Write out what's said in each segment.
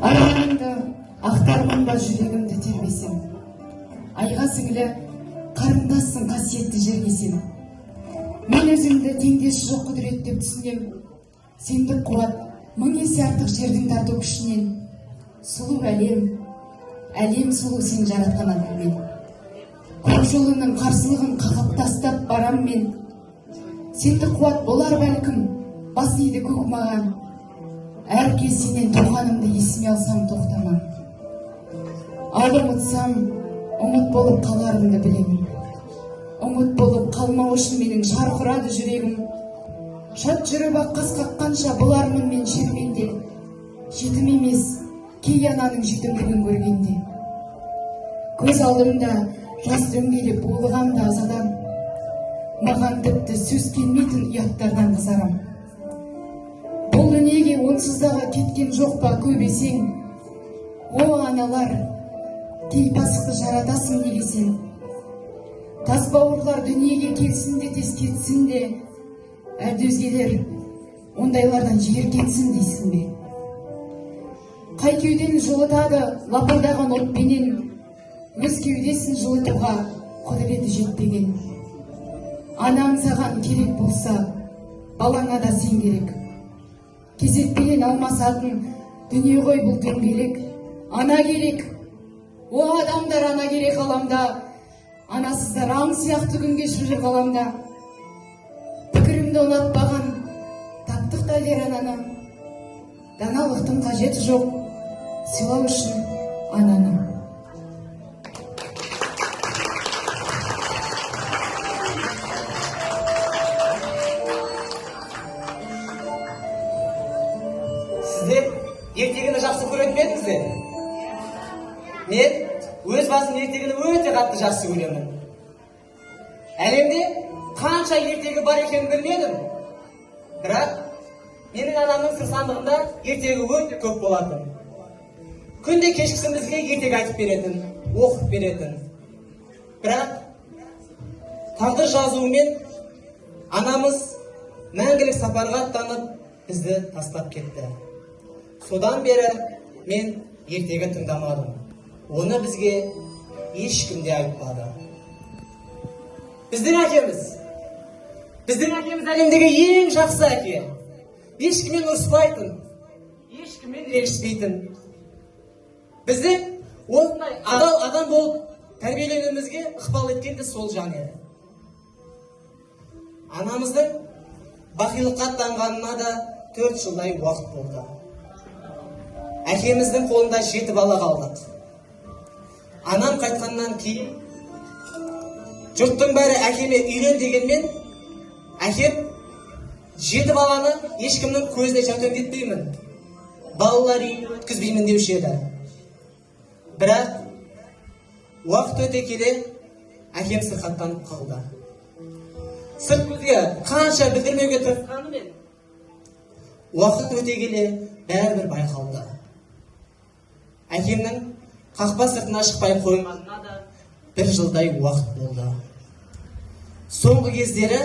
Арманымды ақтармын ба жүрегімді тербесем. Айға сіңлі қарындассың қасиетті жерге сен. Мен өзімді теңдесі жоқ құдірет деп түсінем. Сендік қуат мың есе артық жердің тарту күшінен. Сұлу әлем, әлем сұлу сен жаратқан адаммен. Көк жолының қарсылығын қағып тастап барам мен. Сендік қуат болар бәлкім, бас иді көк маған. Әр кез сенен туғанымды есіме алсам тоқтамам. Ал ұмытсам, ұмыт болып қаларымды білемін. Ұмыт болып қалмау үшін менің шарқ ұрады жүрегім. Шат жүріп ақ қас қаққанша болармын мен шерменде. Жетім емес, кей ананың жетімдігін көргенде. Көз алдымда жас дөңгелеп булығам да азадан. Маған тіпті сөз келмейтін ұяттардан қызарам. Бұл дүниеге онсыз дағы кеткен жоқ па көп есең? О, аналар, кей пасықты жаратасың неге сен? Тас бауырлар дүниеге келсін де тез кетсін де, әлде өзгелер ондайлардан жиіркенсін дейсің бе? Қай кеудені жылытады лапылдаған отпенен, өз кеудесін жылытуға құдіреті жетпеген. Анаң саған керек болса, балаңа да сен керек. Кезекпенен алмасатын дүние ғой бұл дөңгелек. Ана керек, о адамдар, ана керек ғаламда. Анасыздар аң сияқты күн кешіп жүр ғаламда. Пікірімді ұнатпаған таптық дәлер ананы. Даналықтың қажеті жоқ сыйлау үшін ананы. Сіздер ертегіні жақсы көретін бе едіңіздер? Мен өз басым ертегіні өте қатты жақсы көремін. Әлемде қанша ертегі бар екенін білмедім. Бірақ менің анамның сыр сандығында ертегі өте көп болатын. Күнде кешкісін бізге ертегі айтып беретін, оқып беретін. Бірақ тағдыр жазуымен анамыз мәңгілік сапарға аттанып, бізді тастап кетті. Содан бері мен ертегі тыңдамадым. Оны бізге ешкім де айтпады. Біздің әкеміз әлемдегі ең жақсы әке. Ешкіммен ұрыспайтын, ешкіммен ренжіспейтін. Бізді осындай адал адам болып тәрбиеленуімізге ықпал еткен де сол жан еді. Анамыздың бақилыққа аттанғанына да 4 жылдай уақыт болды. Әкеміздің қолында 7 бала қалдық. Анам қайтқаннан кейін жұрттың бәрі әкеме үйлен дегенмен, әкем 7 баланы ешкімнің көзіне жәутеңдетпеймін, балалар үйіне өткізбеймін деуші еді. Бірақ уақыт өте келе әкем сырқаттанып қалды. Сырт көзге қанша білдірмеуге тырысқанымен, уақыт өте келе бәрібір байқалды. Әкемнің қақпа сыртына шықпай қойғанына да 1 жылдай уақыт болды. Соңғы кездері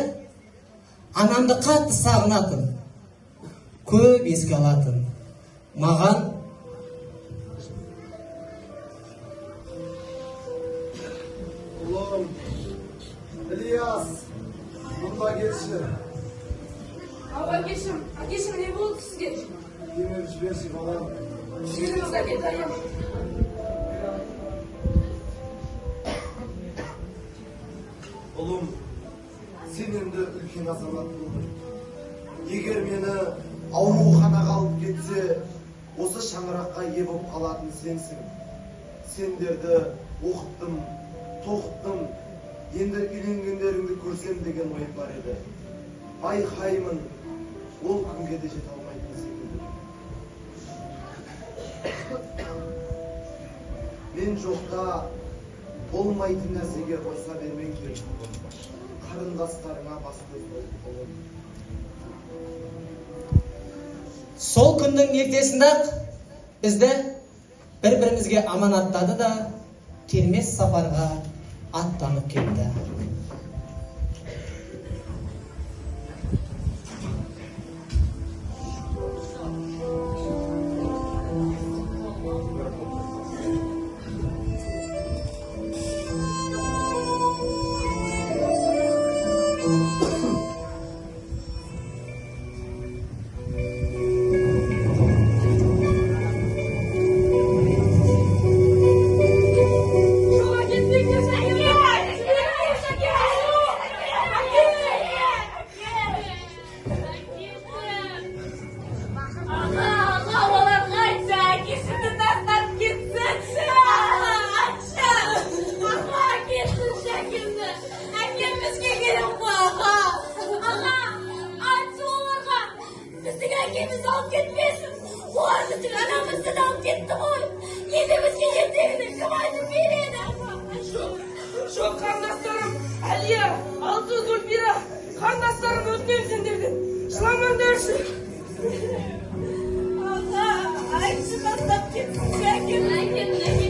анамды қатты сағынатын, көп еске алатын. Маған Ұлым, Ілияс, мұнда келші. Ау, әкешім, әкешім, не болды сізге? Демеп жіберші, балам. Жүріңіз, әке, дайым. Ұлым, сен енді үлкен азамат болдың. Егер мені ауруханаға алып кетсе, осы шаңыраққа ие болып қалатын сенсің. Сендерді оқыттым, тоқыттым. Енді үйленгендеріңді көрсем деген ойым бар еді. Байқаймын, ол күнге де жете алмайтын секілді. Мен жоқта болмайтын нәрсеге ұрса бермеңдер. Қарындастарыңа бас көз бол, ұлым. Сол күннің ертесінде-ақ бізді бір-бірімізге аманаттады да келмес сапарға аттанып кетті. Олар біздің анамызды да алып кетті ғой. Енді бізге ертегіні кім айтып береді? Жоқ, жоқ, қарындастарым, Әлия, Алсу, Зульфира, қарындастарым, өтінемін сендерден. Жыламаңдаршы. Аға, айтшы, тастап кетсін әкем. Әкем, әкем.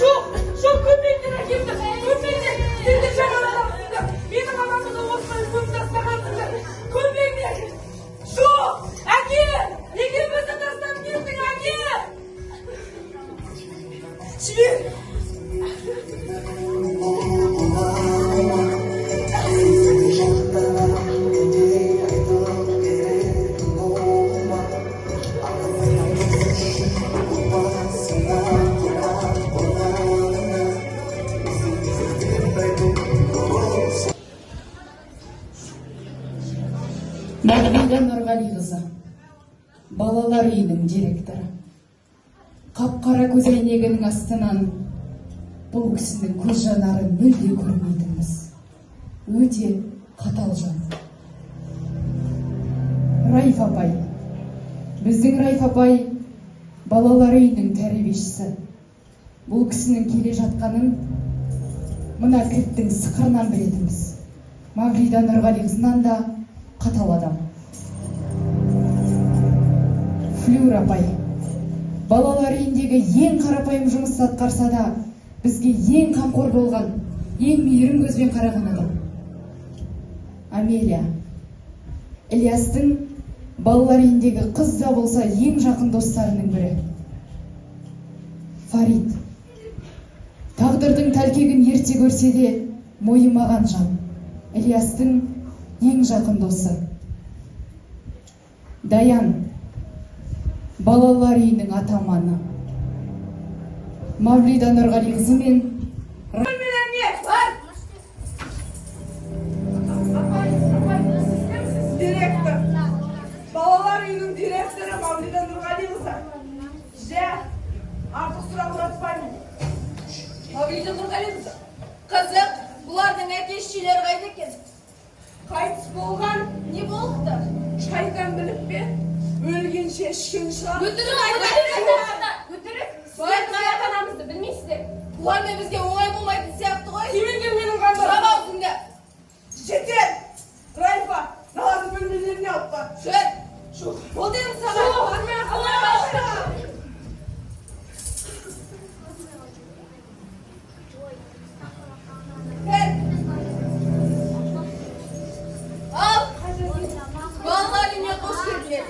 Жоқ, жоқ, көрмеңдер әкемді, көрмеңдер. Сендер жаман адамсыңдар. Менің анамды да осылай көміп тастағансыңдар. Көрмеңдер. Жоқ, әке, неге бізді тастап кеттің, әке? Жібер. Мавлида Нұрғалиқызы, балалар үйінің директоры. Қап-қара көзәйнегінің астынан бұл кісінің көз жанарын мүлде көрмейтінбіз. Өте қатал жан. Райф апай. Біздің Райф апай балалар үйінің тәрбиешісі. Бұл кісінің келе жатқанын мына кілттің сықырынан білетінбіз. Мавлида Нұрғалиқызынан да қатал адам. Флюр апай балалар үйіндегі ең қарапайым жұмысты атқарса да, бізге ең қамқор болған, ең мейірім көзбен қараған адам. Амелия, Ілиястың балалар үйіндегі қыз да болса ең жақын достарының бірі. Фарид, тағдырдың тәлкегін ерте көрсе де мойымаған жан, Ілиястың ең жақын досы. Даян, балалар үйінің атаманы. Мавлида Нұрғалиқызы мен Бөлмелеріңе бар. Апай, апай, сіз кімсіз? Директор. Балалар үйінің директоры Мавлида Нұрғалиқызы. Жә, артық сұрақ ұратпаймын. Мавлида Нұрғалиқызы. Қызық, бұлардың әке шешелері қайда екен? Қайтыс болған. Не болыпты? Шайтан біліп пе? Өлгенше ішкен шығар. Өтірік айтпа. Өтірік. Сіздер біздің ата анамызды білмейсіздер. Бұлармен бізге оңай болмайтын сияқты ғой. Тимеңдер менің қандасым. Жап аузыңды. Жетер! Райфа, мыналарды бөлмелеріне алып бар. Жүр. Жоқ. Бол дедім саған. Жоқ, мен қалай. Кір. Ал, балалар үйіне қош келдіңдер.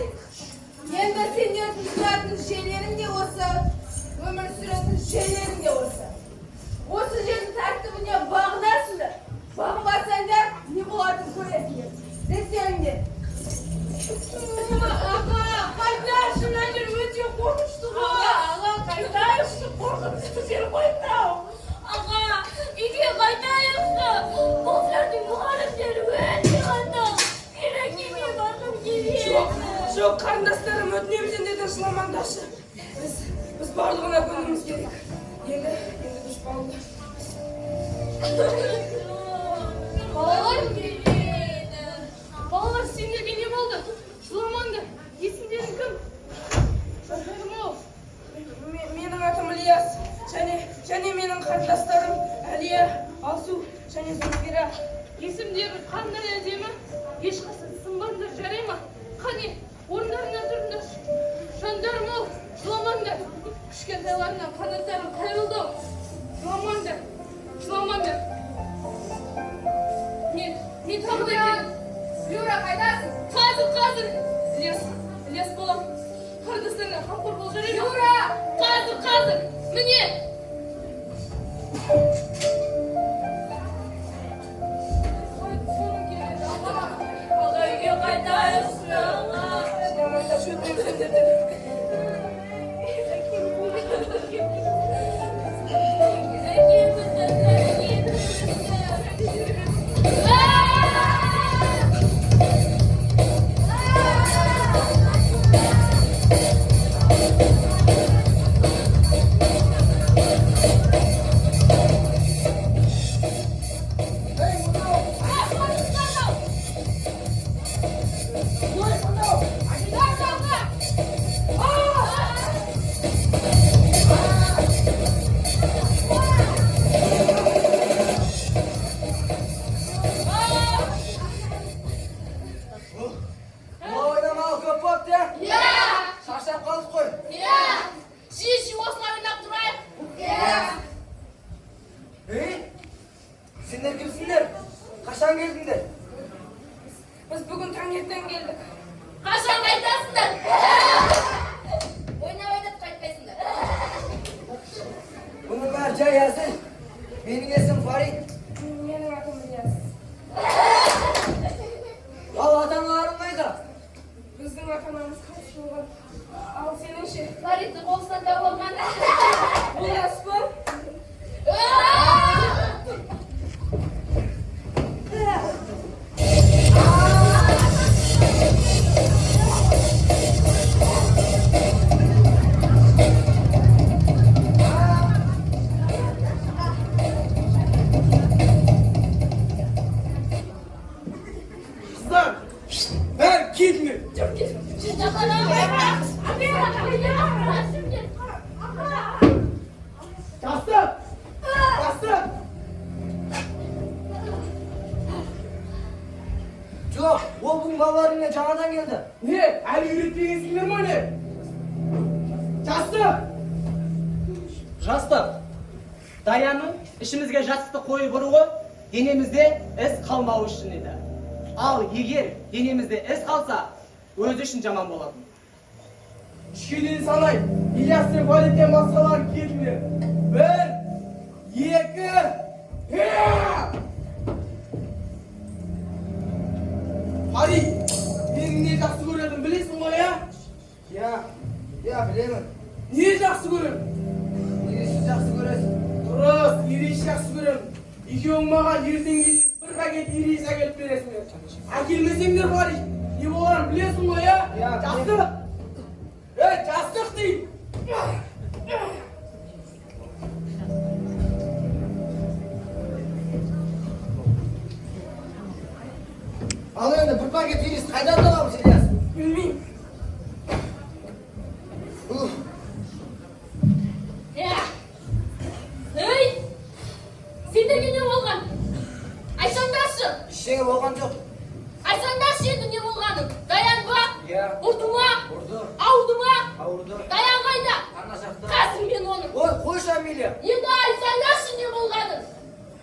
Енді сендердің тұратын жерлерің де осы, өмір сүретін жерлерің де осы. Осы жердің тәртібіне бағынасыңдар. Бағынбасаңдар, не болатынын көресіңдер. Десеңдер. Аға, қайтайықшы, мына жер өте қорқынышты ғой. Аға, қайтайықшы, қорқынышты жер ғой мынау. Аға, үйге қайтайықшы. Бұл жердің мұғалімдері өте қатал. Мен әкеме барғым келеді. Жоқ, жоқ, қарындастарым, өтінемін сендерден, жыламаңдаршы. Біз барлығына көнуіміз керек. Енді біз балалар. Балалар келеді. Балалар, сендерге не болды? Жыламаңдар. Есімдерің кім? Жандарым ау. Менің атым Ілияс. Және менің қарындастарым Әлия, Алсу және Зульфира. Есімдерің қандай әдемі. Ешқашан сынбаңдар, жарай ма? Қане, орындарыңнан тұрыңдаршы. Жандарым ау, жыламаңдар. Кішкентайларынан қанаттарың қайырылды ау. Жыламаңдар, жыламаңдар. Мен тағы да келдім. Юра, қайдасың? Қазір, қазір. Ілияс, Ілияс балам, қарындастарыңа қамқор бол, жарай ма? Юра! Қазір, қазір. Міне. Қайтқым келеді, аға. Аға, үйге қайтайықшы. Аға. Жыламаңдаршы, өтінемін сендерден. Әкем бізді тастап. Ей, мынау! келдіңдер? Біз бүгін таңертең келдік. Қашан қайтасыңдар? Ойнап ойнап қайтпайсыңдар. Бұның бәрі жай әзіл. Менің есімім Фарид. Менің атым Ілияс. Ал ата-аналарың қайда? Біздің ата-анамыз қайтыс болған. Ал сенің ше? Фаридті қоқыстан тауып алған. Бұл рас па? Қыздар, бәрі келіңдер. Жастық! Жастық! Жоқ, ол бүгін балалар үйіне жаңадан келді. Не, әлі үйретпегенсіңдер ма не? Жастық! Жастық. Даянның ішімізге жастықты қойып ұруы денемізде із қалмауы үшін еді. Ал егер денемізде із қалса, өзі үшін жаман болатын. Үшке дейін санай. Ильяс пен Фариттен басқалар келіңдер. Бір, екі, үш! Фарид, менің не жақсы көретінімді білесің ғой, иә? Иә, иә, білемін. Не жақсы көремін? Иристі жақсы көресің. Дұрыс, ирис жақсы көремін. Екеуің маған ертеңге дейін бір пакет ирис әкеліп бересіңдер. Әкелмесеңдер, Фарид, не боларын білесің ғой, иә? Иә, Жастық! Ей, жастық деймін! Ал енді бір пакет ирис қайдан табамыз, Ильяс? Білмеймін. Уф, Ей! Сендерге не болған? Айтсаңдаршы! ештеңе болған жоқ. Айтсаңдаршы енді не болғанын? Даян ба? Иә. Ұрды ма? Ұрды. Ауырды ма? Ауырды. Даян қайда? Ана жақта. Қазір мен оны. Ой, қойшы, Амелия. Енді айтсаңдаршы не болғанын?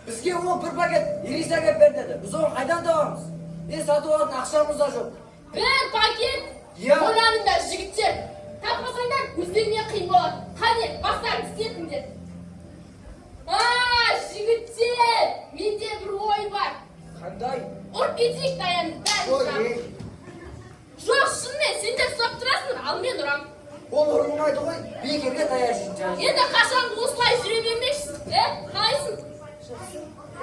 Бізге ол бір пакет ирис әкеліп бер деді. Біз оны қайдан табамыз? Не сатып алатын ақшамыз да жоқ. Бір пакет? Иә. Ойланыңдар, жігіттер. Таппасаңдар өздеріңе қиын болады. Қане, бастарыңды істетіңдер. А, жігіттер, менде бір ой бар. Қандай? Ұрып кетейік Даянды бәрін Ой, жағып. ей, Жоқ, шынымен сендер ұстап тұрасыңдар, ал мен ұрам. ол ұрылмайды ғой. Бекерге таяқ жейтін. Енді қашан осылай жүре бермекшісің, е? Қалайсың?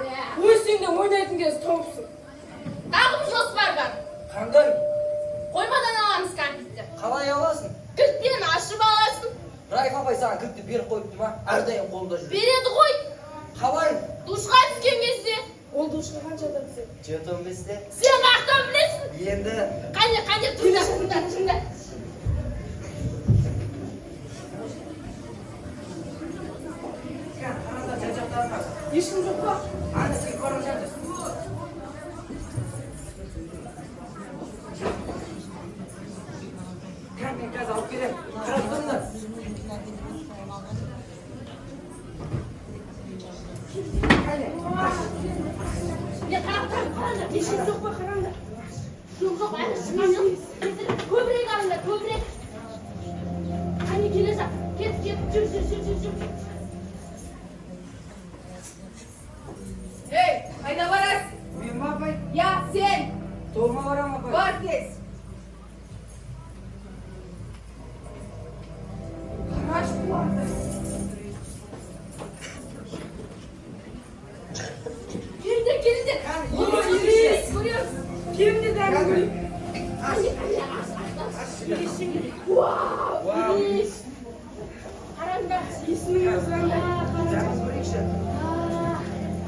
Иә. Өй, сен де ойнайтын кез тауыпсың. Тағы бір жоспар бар. Қандай? Қоймадан аламыз кәмпитті. Қалай аласың? Кілтпен ашып аласың. Райф апай саған кілтті беріп қойыпты ма? Әрдайым қолында жүр. Береді ғой. Қалай? Душқа түскен кезде. Ол душқа қаншада түседі? 7:15-те. Сен қаяқтан білесің? Енді Қане, қане, тұрыңдар, тұрыңдар, тұрыңдар. Қараңдар, жан-жақтарыңа. Ешкім жоқ па? Ана сен көріп жатыр. Кән, мен қазір алып келемін. Қарап тұрыңдар. Кәне, аш. Не, қарап тұр, қараңдар. Ешкім жоқ па? Қараңдар. Жоқ, жоқ, әлі шыққан жоқ. Көбірек алыңдар, көбірек. Қане, келе жат. Кет, кет, жүр, жүр, жүр, жүр, жүр. Ей, қайда барасың? Мен ба, апай? Я, сен. Тобыма барамын, апай. Бар тез. Қарашы бұларды. Келіңдер, келіңдер. Ой, ирис. Көрерсіз. Келіңдер, бәрін көрейік. Қане, қане, аш, аш, аш. Вау, ирис. Қараңдар. Иісінің өзі қандай. Жағыз көрейікші.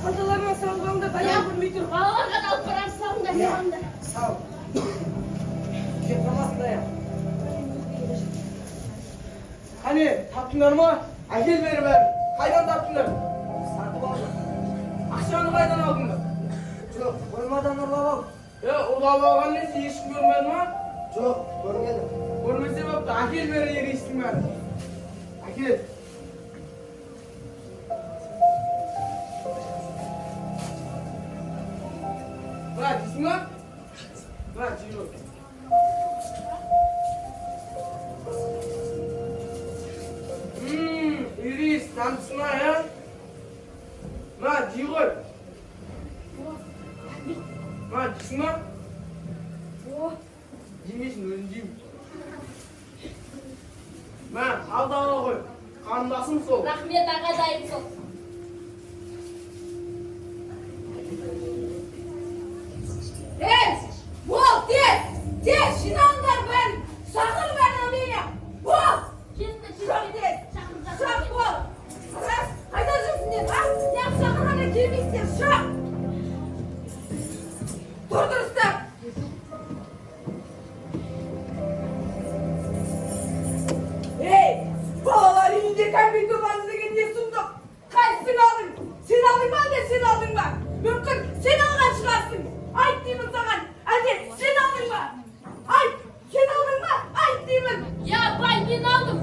Қалталарына салып алыңдар, Даян көрмей тұр. Балаларға да алып барамыз, салыңдар, салыңдар. Сал. Кеп қалмасын, Даян. Қане, таптыңдар ма? Әкел бері бәрін. Қайдан таптыңдар? Сатып алдым. Ақшаны қайдан алдыңдар? Жоқ, қоймадан ұрлап алдым. Е, ұрлап алған несі, ешкім көрмеді ма? Жоқ, көрмедім. Көрмесе бопты, әкел бері иристің бәрін. Әкел. Мына Мә, жейсің ба? Мә, жей ғой. Ирис, дәмдісің ай, ә? Мә, жей ғой. Мә, жейсің ба? Жемейсің, өзім жеймін. Мә, ал да ала ғой. Қарындасым сол. Рахмет, аға, дайынсың. Ей, бол, тез, тез, жиналыңдар бәрін. Шақыр бәрін, Амелия. Бол! Кетті. Шық тез. Шық, бол. Рас, қайда жүрсіңдер, а? Неғып шақырғанда келмейсіңдер, шық. Тұр дұрыстап. Ей, балалар үйінде компьютер бар деген не сұмдық? Қайсың алдың? Сен алдың ба, әлде сен алдың ба? Мүмкін сен алған шығарсың. Айт деймін саған. Әлде сен алдың ба? Айт, сен алдың ба? Айт деймін. Иә, апай, мен алдым.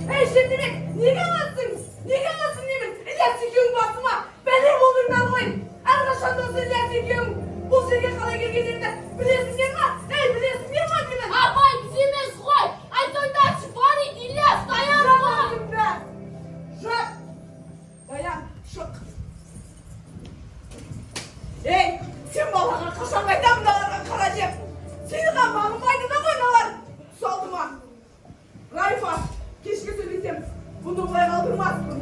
Ей, Жетімек, неге аласың? Неге аласың деймін? Ілияс екеуің басыма бәле болдыңдар ғой. Әрқашан да осы Ілияс екеуің бұл жерге қалай келгендеріңді білесіңдер ма? Ей, білесіңдер ма деймін? Апай, біз емес қой. Айтсаңдаршы, Фарид, Ильяс, Даян ғой. Жап, жап. Даян, шық. Ей, сен балаға қашан қайтамын мыналарға қара жеп? Сені бағынбайды да ғой мыналар. Түс алдыма. Райфа, кешке сөйлесеміз. Бұны бұлай қалдырмаспын.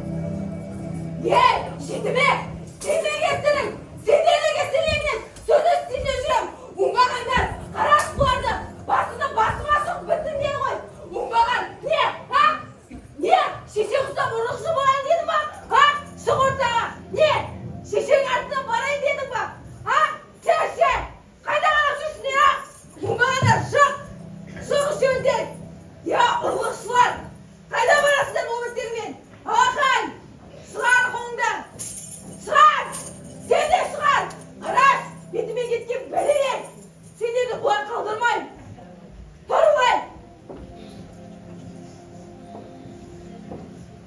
Ей, Жетімек, сен де кестінің, сендер де кестелеңнен сөз үстінде жүрем. Оңбағандар, қараш бұларды, басыны басыма соғып біттіңдер ғой. Оңбаған, не, а? Не, шешең ұстап ұрлықшы болайын дедің ба? А? Шық ортаға. Не, шешең артынан барайын дедің ба? А? Сен, сен, қайда қарап жүрсің, а? Оңбағандар, шық, шық үшеуіңдер. Я, ұрлықшылар, қайда барасыңдар бұл беттермен? Алақан, шығар қолыңды. Шығар! Сен де шығар! Қараш, бетіме кеткен бәлелер. Сендерді бұлай қалдырмаймын. Тұр былай.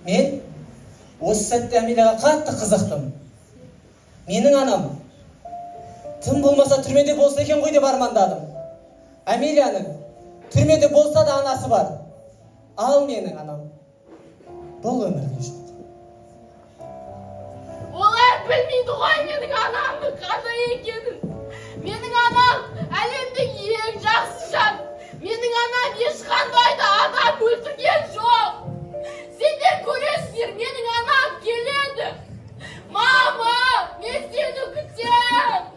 Мен осы сәтте Амелияға қатты қызықтым. Менің анам тым болмаса түрмеде болса екен ғой деп армандадым. Амелияның түрмеде болса да анасы бар. Ал менің анам бұл өмірде жоқ. Олар білмейді ғой менің анамның қандай екенін. Менің анам әлемдегі ең жақсы жан. Менің анам ешқандай да адам өлтірген жоқ. Сендер көресіңдер, менің анам келеді. Мама, мен сені күтемін.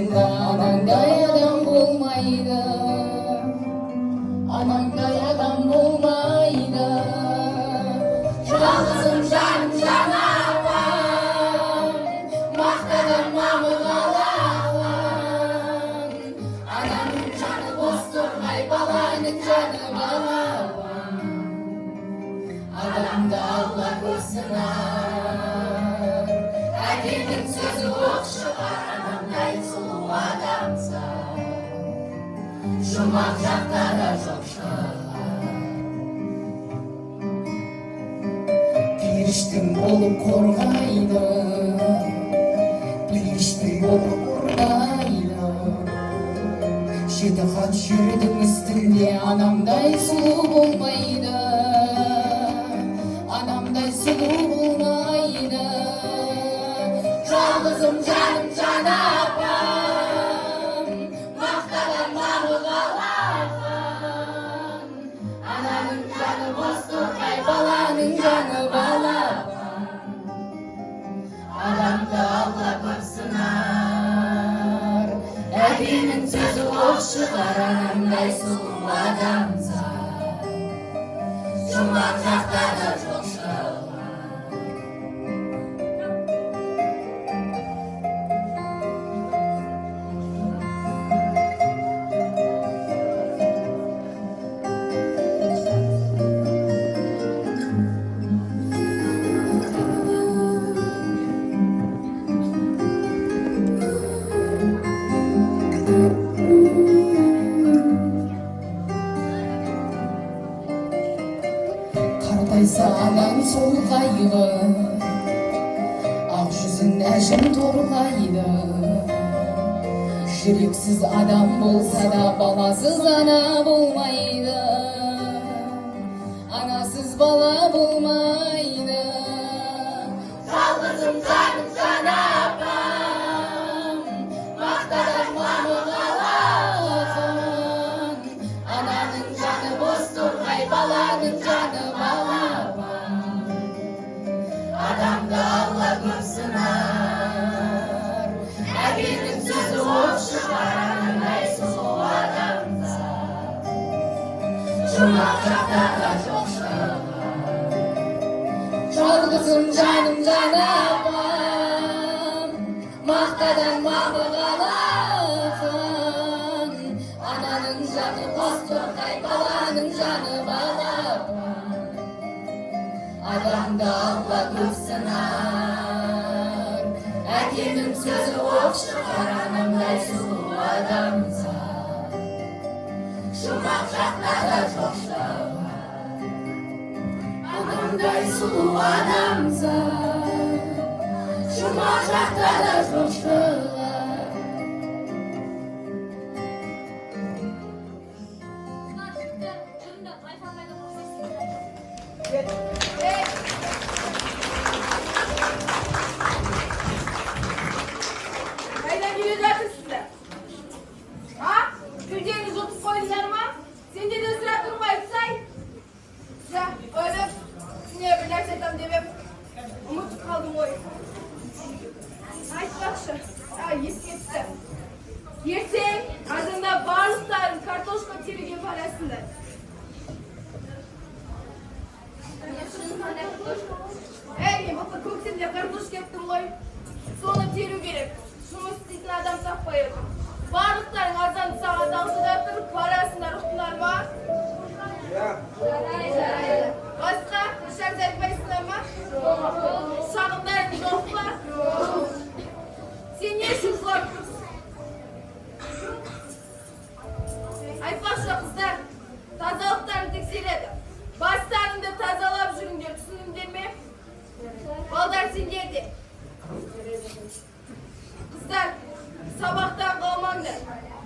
басында анаңдай адам болмайды, анаңдай адам болмайды. Жалғызым, жаным, жан апам, мақтадан мамық алақан. Ананың жаны бозторғай, баланың жаны балапан. Адамды Алла көп сынар. Әкенің сөзі оқ шығар, анамдай сұлу адамзат жұмақ жақта да жоқ шығар. Періштең болып қорғайды, періштең болып қорғайды. Жеті қат жердің үстінде анамдай сұлу болмайды, анамдай сұлу болмайды. Жалғызым, жаным, жан апам, мақтадан мамық алақан. Ананың жаны бозторғай, баланың жаны балапан. Адамды Алла көп сынар. Әкенің сөзі оқ шығар, анамдай сұлу адамзат жұмақ жақта да жоқ шығар. Қартайса анаң, сол қайғы, ақ жүзін әжім торлайды. Жүрексіз адам болса да, баласыз ана болмайды, анасыз бала болмайды. Жалғызым, жаным, жан апам, мақтадан мамық алақан. Ананың жаны бозторғай, баланың жаны балапан. Адамды Алла көп сынар. Әкенің сөзі оқ шығар, анамдай сұлу адамзат жұмақ жақта да жоқ шығар. Жалғызым, жаным, жан апам, мақтадан мамық алақан. Ананың жаны бозторғай, баланың жаны балапан. Адамды Алла көп сынар. Әкенің сөзі оқ шығар, анамдай сұлу адамзат жұмақ жақта да жоқ шығар. Анамдай сұлу адамзат жұмақ жақта да жоқ шығар. Жігіттер, жүріңдер, Райфаны айдап көрсетсін. Ей! Қайдан келе жатырсыздар? А? Тілдеріңді жұтып қойдыңдар ма? Сендер де сұрап тұрмын ғой, айтсай. Жа, ойлап, сіне бір нәрсе айтамын деп ем. Ұмытып қалдым ғой. Айтпақшы, а, есіме түсті. Ертең азанда барлықтарың картошка теруге барасыңдар. Ей, мен былтыр көктемде картошка ектім ғой. Соны теру керек. Жұмыс істейтін адам таппай отырмын. Барлықтарың азан сағат 6-да тұрып барасыңдар, ұқтыңдар ма? Иә. Жарайды. Басқа ешнәрсе айтпайсыңдар ма? Шағымдарың жоқ па? Сен не үшін жылап тұрсың? Айтпақшы, қыздар, тазалықтарын тексереді. Бастарыңды тазалап жүріңдер, түсіндіңдер ме? Балдар, сендер де. Қыздар, сабақтан қалмаңдар.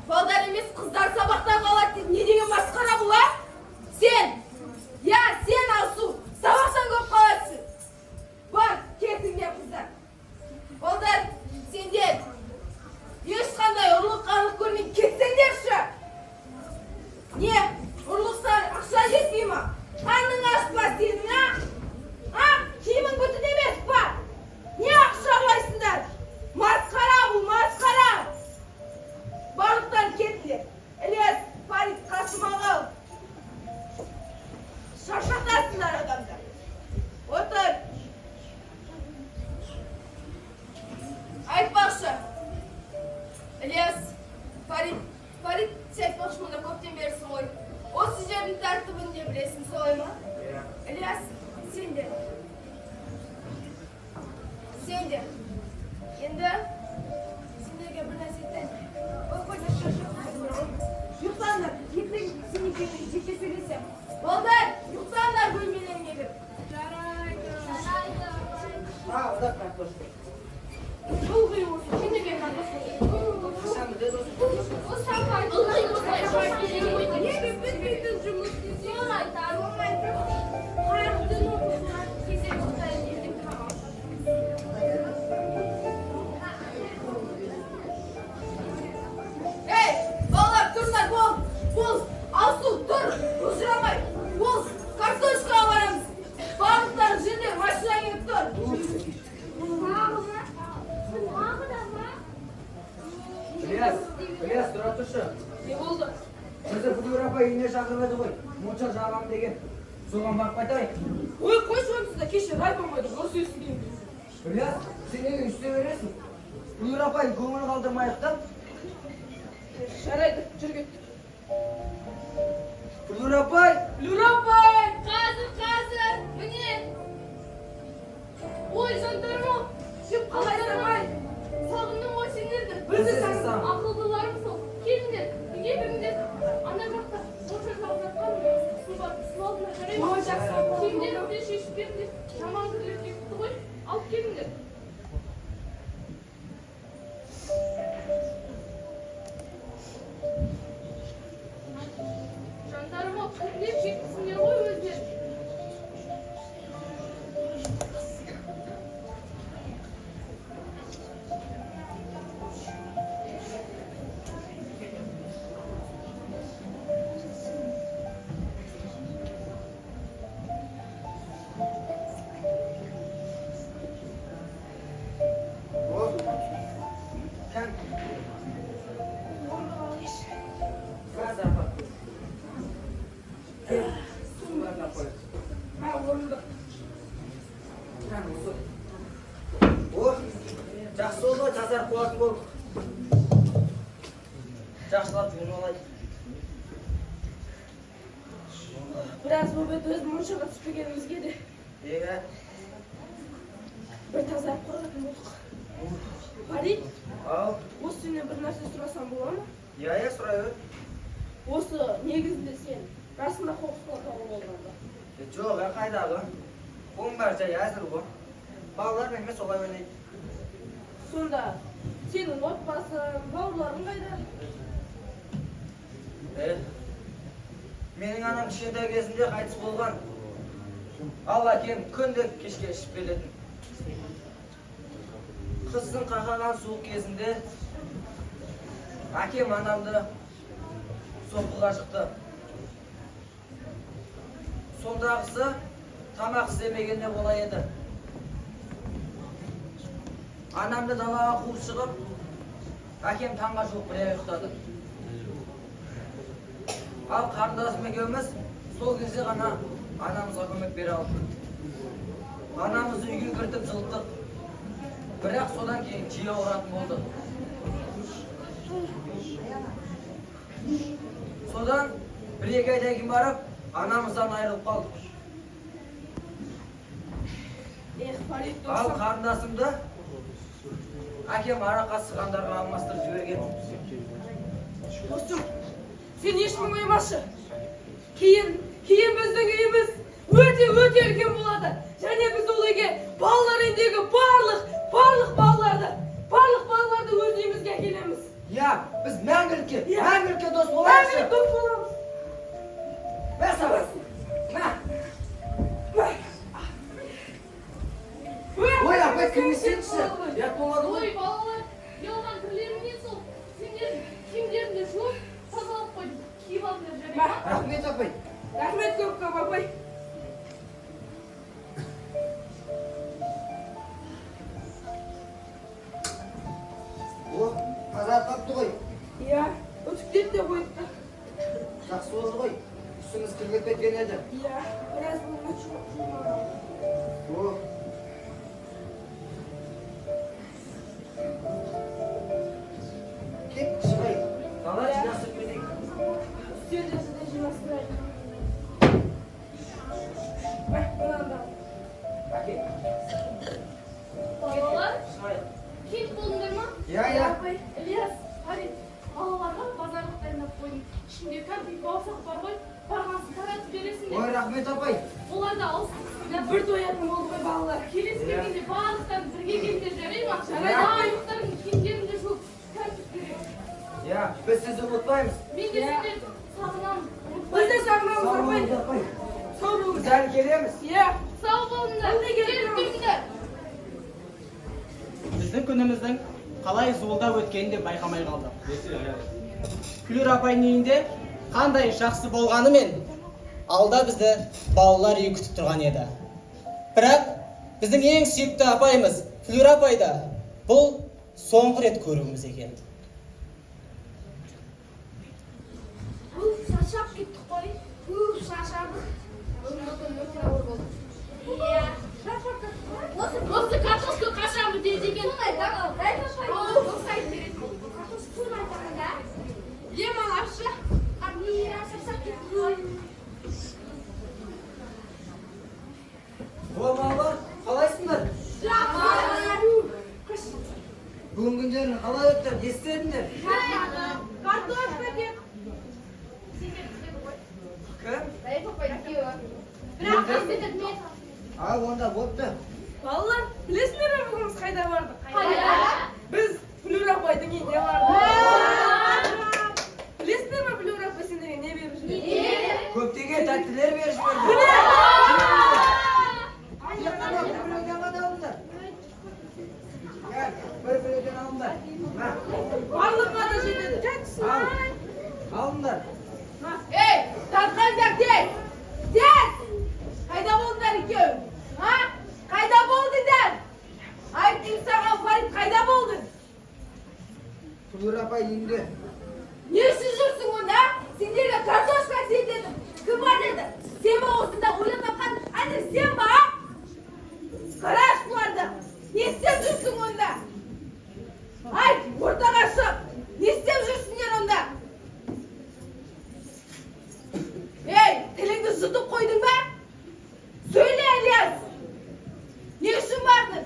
Балдар емес, қыздар сабақтан қалады дейді. Не деген масқара бұл, а? Сен, я, сен, Алсу, сабақтан көп қаласың. Бар, кетіңдер, қыздар. Балдар, сендер ешқандай ұрлық қарлық көрмей кетсеңдерші. Не? Фарид, Фарид, сен айтпақшы, мұнда көптен берісің ғой. Осы жердің тәртібін де білесің, солай ма? Иә. Ілияс, сен де. Сен де. Енді сендерге бір нәрсе айтайын. Ой, қойыңдар, ұйықтаңдар. Ертең сен екеуің жеке сөйлесемін. Балдар, ұйықтаңдар бөлмелеріңе кіріп. Жарайды. Жарайды. А, да, картошка. Ылғи осы күніге картошка. Қашан бітеді осы картошка? Ылғи осылай жұмыс керек ғой. Неге бітпейтін жұмыс десең? Айтар. Қайырлы түн, оқушылар. Тезірек ұйықтайын, ертең тамақ. Ей, балалар, тұрыңдар, бол, бол, Алсу, тұр, ұшырамай, бол, картошкаға барамыз. Барлықтарың жүріңдер, машина келіп тұр. Тағы ма? Тағы да ма? Ілияс, Ілияс, тұра тұршы. Не болды? Бізді Флюра апай үйіне шақырып еді ғой. Монша жағамын деген. Соған барып қайтайық. Ой, қойшы онсыз да, кеше Райфа апайдың ұрыс естіген. Ілияс, сен неге үсте бересің? Флюра апай көңіл қалдырмайық та. Жарайды, жүр, кеттік. Флюра апай! Флюра апай! Қазір, қазір, міне. Ой, жандарым-ау, Сен қалайсың, апай? Сағындым ғой сендерді. Біз де сағындық. Ақылдыларым сол. Келіңдер, үйге кіріңдер. Ана жақта монша жағып жатқан су бар, су алдына, жарай ма? Ой, жақсы, апа. Киімдеріңді де шешіп беріңдер. Жаман кірлер кетіпті ғой. Алып келіңдер. Жандарым-ау, кірлеп жетіпсіңдер ғой өздерің. О, Кән. Қазір апа. Кел, бәрін алып қояйық. Мә, орындық. Кән, осы. О, жақсы болды ғой, тазарып қоятын болдық. Жақсылап жуынып алайық. Біраз болып еді өз моншаға түспегенімізге де. Иә. Бір тазарып қоятын болдық. Фарид, Ау, осы сенен бір нәрсе сұрасам бола ма? иә, сұрай бер. Осы негізінде сен расында қоқысқа тауып болған ба? Е, жоқ, е, қайдағы. Оның бәрі жай әзіл ғой. Балалар менімен солай ойнайды. Сонда сенің отбасың, бауырларың қайда? Е, менің анам кішкентай кезімде қайтыс болған. Ал әкем күнде кешке ішіп келетін. Қыстың қақаған суық кезінде әкем анамды соққыға жықты. Сондағысы тамақ істемегенде болар еді. Анамды далаға қуып шығып, әкем таңға жуық бір ұйықтады. Ал қарындасым екеуміз сол кезде ғана анамызға көмек бере алдық. Анамызды үйге кіртіп жылыттық. Бірақ содан кейін жиі ауыратын болды. Содан бір екі айдан кейін барып анамыздан айырылып қалдық. Эх, Фарид Ал досым. қарындасымды әкем араққа сығандарға алмастырып жіберген. Досым, сен еш мұңаймашы. Кейін біздің үйіміз өте өте үлкен болады. Және біз ол үйге балалар үйіндегі барлық балаларды өз үйімізге әкелеміз. Иә, біз мәңгілікке, Иә. мәңгілікке дос болайықшы. Мәңгілік дос боламыз. Мә саған. Мә. Мә. Ой, апай, кірмесеңші. Ұят болады ғой. Ой, балалар, ұялған кірлерің не сол? Сендер киімдеріңді жуып, тазалап қойдым. Киіп алыңдар, жарай ма? Рахмет, апай. Рахмет көп көп, апай. О, тазарып қапты ғой. Иә, үтіктеп те қойыпты. Жақсы болды ғой. Үстіңіз кірлеп кеткен еді. Иә, біраз болмады жуылмаған. О, кет, шығайық. Балалар, жинастырып кетейік. Үстелдерді де жинастырайық. Мә, мынаны да ал. Әке. Балалар, Шығайық. келіп болдыңдар ма? Иә, иә. Апай, Ілияс, Фарид, балаларға базарлық дайындап қойдым. Ішінде кәмпит, бауырсақ бар ғой, барғансын таратып бересіңдер. Ой, рахмет, апай. Олар да ауыз Бір тоятын болды ғой балалар. Келесі келгенде барлықтарың бірге келіңдер, жарай ма? Жарайды. Аяқтарың, киімдеріңді жуып, кәмпит керек. Иә, біз сізді ұмытпаймыз. Мен де сендерді сағынамын. Біз де сағынамыз, Сау апай. болыңыз, апай. Сау Біз болыңыз. әлі келеміз. Иә. Сау болыңдар. Келіп Келіп тұрыңдар. Біздің күніміздің қалай зуылдап өткенін де байқамай қалдық. Күлер апайдың үйінде қандай жақсы болғанымен, алда бізді балалар үйі күтіп тұрған еді. Бірақ біздің ең сүйікті апайымыз Флюра апайды бұл соңғы рет көруіміз екен. Уф, шаршап кеттік қой. Уф, шаршадық. Бүгінгі күн өте ауыр болды. Иә. Осы картошка қашан бітеді екен? Осы айтып беретін болды. Ем алшы. Шаршап кеттік қой. О, балалар, қалайсыңдар? Бүгінгі күндерің қалай өтті? Не істедіңдер? Картошка деп. Кім? Бірақ мен А, онда бопты. Балалар, білесіңдер ме, бүгін біз қайда бардық? Қайда? Біз Флюра апайдың үйіне бардық. Білесіңдер ме, Флюра апай сендерге не беріп жіберді? Көптеген тәттілер беріп жіберді. Тек қана бір біреуден ғана алыңдар. Кәл, бір біреуден алыңдар. Мә, Барлығына да жетеді. ал. Алыңдар. Ей, тартқандар, тез! Тез! Қайда болдыңдар екеуің? А? Қайда болдыңдар? Айттым саған, Фарид, қайда болдың? Флюра апай үйінде. Не үшін жүрсің онда? Сендерге картошка тер дедім. Кім бар деді? Сен ба осында ойлап тапқан? Әлде сен ба? А? Қараш бұларды. Не істеп жүрсің онда? Айт, ортаға шық. Не істеп жүрсіңдер онда? Ей, тіліңді жұтып қойдың ба? Сөйле, Ілияс. Не үшін бардың?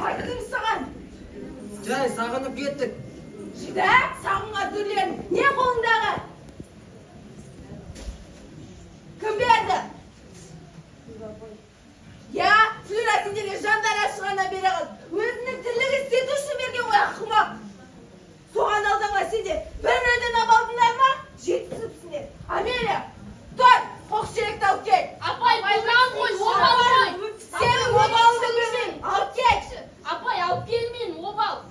Айттым саған. Жай, сағынып кеттік. Шыда, сағынған түрлерін. Не қолыңдағы? Кім берді? Я, Флюра сендерге жандары ашығаннан бере қалды. Өзінің тірлігі істету үшін берген ғой, ақымақ. Соған алданған сендер бір біреуден алып алдыңдар ма? Жеткізіпсіңдер. Амелия, тұр, қоқыс шелекті алып кел. Апай, бұдан ғой, обал ғой. Сенің обалыңды білмеймін. Алып кел. Апай, алып келмеймін, обал.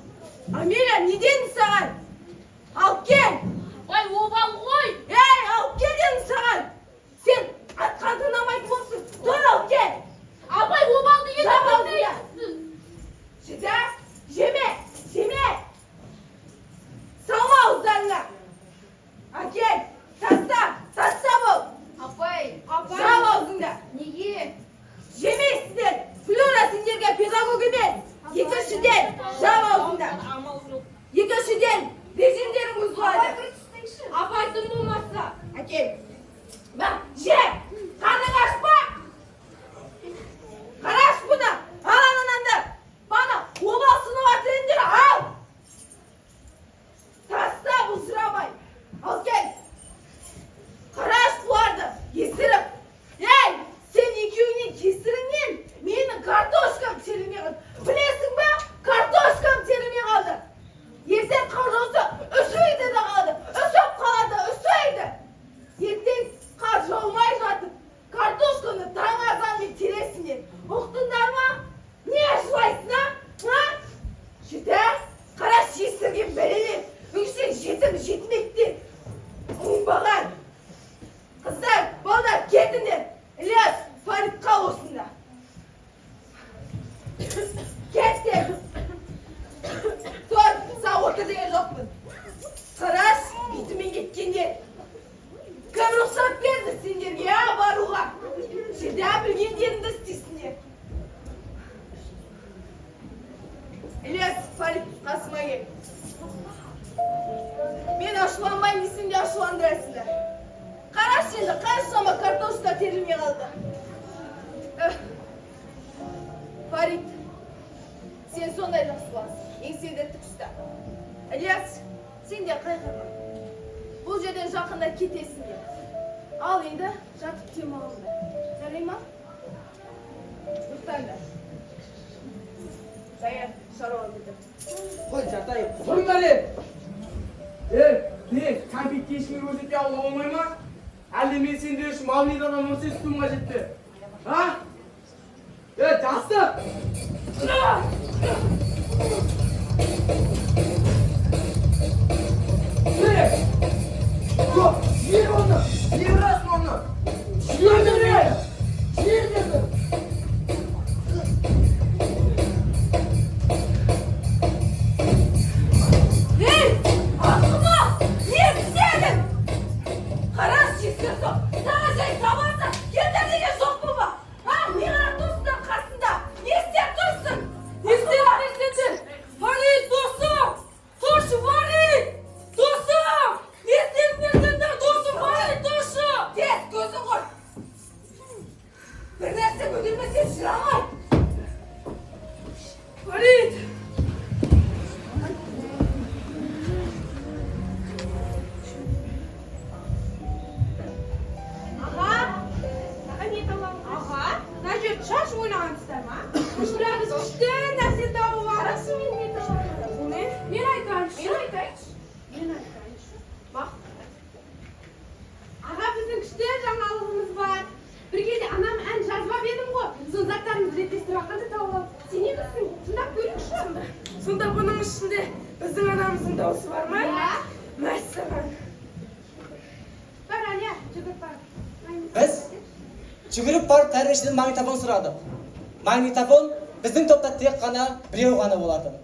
Амелия, не дедім саған? Алып кел. Ой, обал ғой. Ей, алып кел дедім саған. Сен айтқан тыңдамайтын болыпсың. Тұр, алып кел. Апай, обал деген Жап аузыңды. білмейсіз. Жида, жеме, жеме. Салма ауыздарыңа. Әкел, таста, таста бол. Апай, Жап аузыңды. Неге? Жемейсіздер. Флюра сендерге педагог емес. Екіншіден, жап аузыңды. Амал жоқ. Екіншіден, режимдерің бұзылады. Апай, тым болмаса. Әкел. Мә, же. Қарның аш па? Қараш бұны. Ал ананды. Бана, обал сынып жатыр едіңдер, ал. Таста, бұл сұрамай. Ал кел. Қараш бұларды. Есіріп. Ей, сен екеуіңнен кесіріңнен менің картошкам терілмей қалды. Білесің ба? Картошкам терілмей қалды. Ертең қар жауса, үсиді де қалады. Үсіп қалады, үсиді. Ертең қар жаумай жатып, картошканы таң азанмен тересіңдер. Ұқтыңдар ма? Не жылайсың, а? А? Жеті, қараш, есірген бәлелер. Өңшең жетім жетімектер. Оңбаған. Қыздар, балдар, кетіңдер. Ілияс, Фарид, қал осында. Кет деп. Тұр, саған отыр деген жоқпын. Қараш, бетімен кеткенде. Кім рұқсат берді сендерге, а, баруға? Жерде білгендеріңді істейсіңдер. Ілияс, Фарид, қасыма кел. Ашуланбайын десем де ашуландырасыңдар. Қарашы енді, қаншама картошка терілмей қалды. Эх, Фарид, сен сондай жақсы баласың, еңсеңді тік ұста. Ілияс, сен де қайғырма. Бұл жерден жақында кетесіңдер. Ал енді жатып демалыңдар. Жарай ма? Ұйықтаңдар. Даян, шаруа бітір. Қой, жатайық. Тұрыңдар, ей! Ей, не, кәмпитке ешкімге көрсетпей алуға болмай ма? Әлде мен сендер үшін магнитодан 18 істеуім қажет пе? А? Ей, жастық! Ей! Жоқ, жібер оны! Жібер оны! Жібер дедім! Жібер дедім! Ей, ақымақ! Не істедің? Қарашы, ескертіп, саған жай табанса, кетер деген жоқ па? А, не қарап тұрсыңдар қасында? Не істеп тұрсың? Не істеп тұрсыңдар? Фарид, досым! Тұршы, Фарид! Досым! Не істедіңдер сендер, досым, Фарид, тұршы! Тез, көзін қой. Бір нәрсе көтермесе жүре. Фарид! Аға, аға, не табамыз? Аға, мына жерде шаш ойнағансыздар ма? Бірақ біз күшті нәрсе тауып алдық. Қарашы, мен не табамын? Бұл не? Мен айтайыншы. Мен айтайыншы. Мен айтайыншы. Бақ. Аға, біздің күшті жаңалығымыз бар. Бір кезде анам ән жазбап едім ғой. Сол заттарымызды реттестіріп жатқанда тауып алдық. Сенемісің? Тыңдап көрейікші. Сонда бұның ішінде біздің анамыздың дауысы бар ма? Иә. Мәссаған. Бар, Әлия, жүгіріп бар. Біз жүгіріп барып тәрбиешіден магнитофон сұрадық. Магнитофон біздің топта тек қана біреу ғана болатын.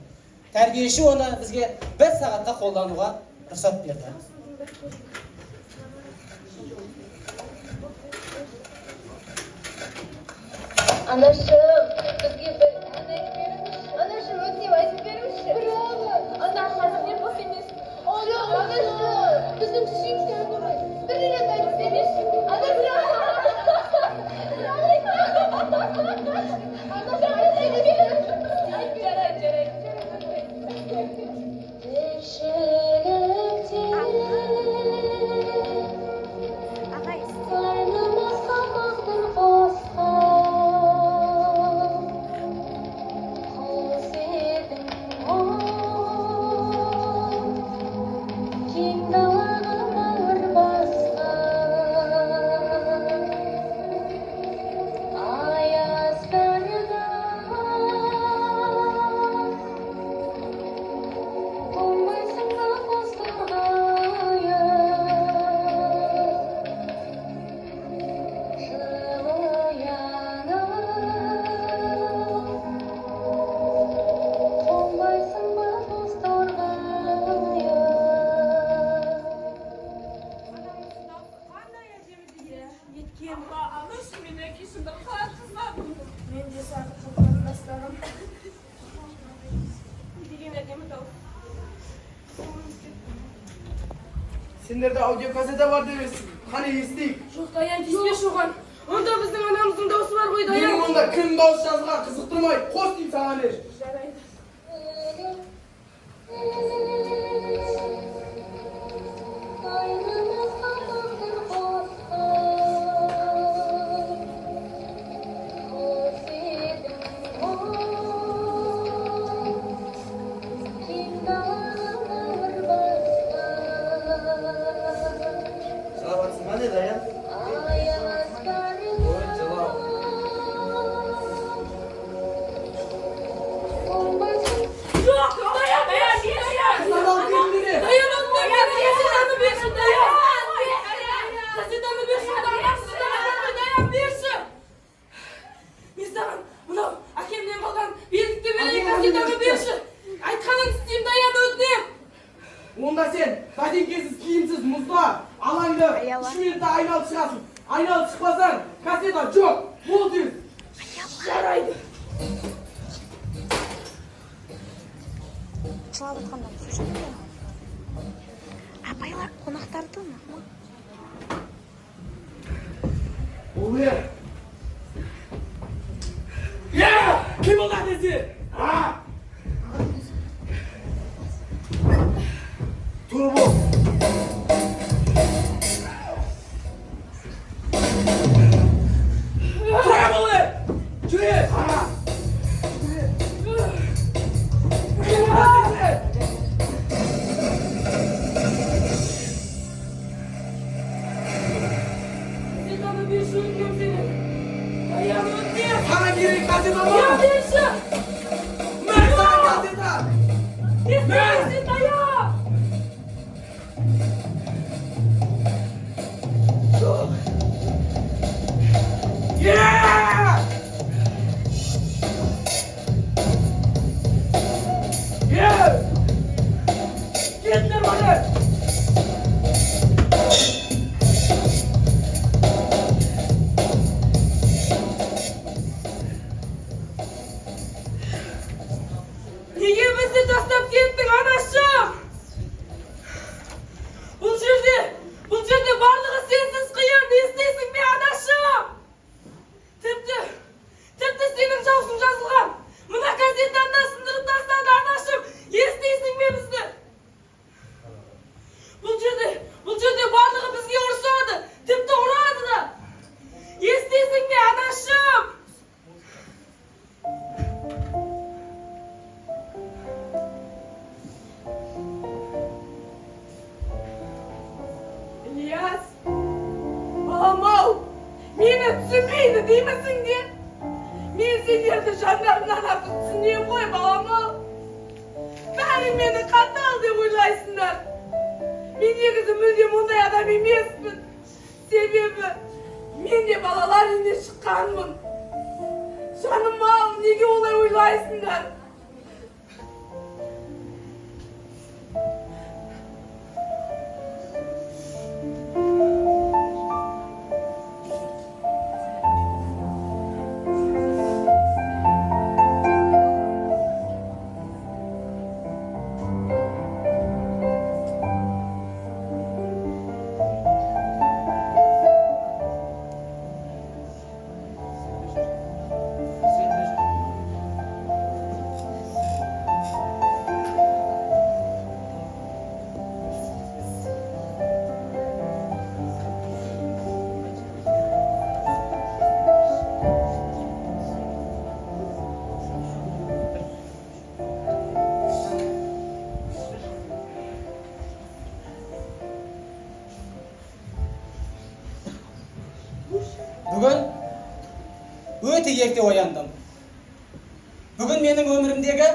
Тәрбиеші оны бізге бір сағатқа қолдануға рұқсат берді. Анашым, бізге бір ән айтып беріңізші. Анашым, өтінемін, айтып беріңізші. Браво! Ана, қазір мен бос емеспін. Жоқ, анашым, біздің сүйікті әні ғой. Бір рет айтып беріңізші. Анашым! Анашым, айтып беріңізші. Жарайды, жарайды. Тіршілікте Қарнымызға тағдыр қосқан құс едің ғой, кең далаға бауыр басқан аяздарда тоңбайсың ба, қос торғайым, жылы ұяңа қонбайсың ба, қос торғайым? Анамыздың дауысы қандай әдемі деген. Неткен. Анашым, мен әкешімді қатты сағындым. Мен де сағындым, қарындастарым. Не деген әдемі дауыс. Сендерде аудиокассета бар демесің. Қане, естейік. Жоқ, Даян, тиіспеші оған. Онда біздің анамыздың дауысы бар ғой, Даян. Менің онда кім дауыс жазған қызықтырмай, қос деймін саған, еш. Жарайды. Қарнымызға тағдыр қосқан құс едің ғой, кең далаға бауыр басқан Жылап жатсың ба, не, Даян? аяздарда Ой, жылау. тоңбайсың. Жоқ, Даян, Даян, Даян. Мынау келіңдер. Даян, Даян, кассетаны берші, Даян. Кассетаны берші, онда анамыздың дауысы бар ғой, Даян, берші. Мен саған мынау әкемнен қалған белдікті берейін, кассетаны берші. Айтқаныңды істеймін, Даян, өтінемін. Онда сен бәтеңкесіз, киімсіз мұзда алаңды 3 минутта айналып шығасың. Айналып шықпасаң, кассета жоқ. Бол тез. Жарайды. Жылап жатқанда слушай. Апайлар. Тура бол. Тұра бол, ей! Жүре! Газетаны берші, өтінемін сенен. Аяғын өтінемін. Саған керек газета Аяқ ма? берші. Мә саған газета! Не істейсің, аяқ? Жоқ. Е! Е! Кетіңдер маған! Неге бізді тастап кеттің, анашым? Бұл жерде барлығы сенсіз қиын, естисің бе, анашым? Тіпті сенің жаусың жазылған. Мына газетаны да сындырып тастады, анашым. Естисің бе бізді? Бұл жерде барлығы бізге ұрсады, тіпті ұрады да. Естисің бе, анашым? Ильяс, балам-ау, мені түсінбейді деймісің де? Мен сендерді жандарымнан артық түсінемін ғой, балам-ау. Бәрі мені қатал деп ойлайсыңдар. Мен негізі мүлдем ондай адам емеспін. Себебі мен де балалар үйінен шыққанмын. Жаным-ау, неге олай ойлайсыңдар? Бүгін өте ерте ояндым. Бүгін менің өмірімдегі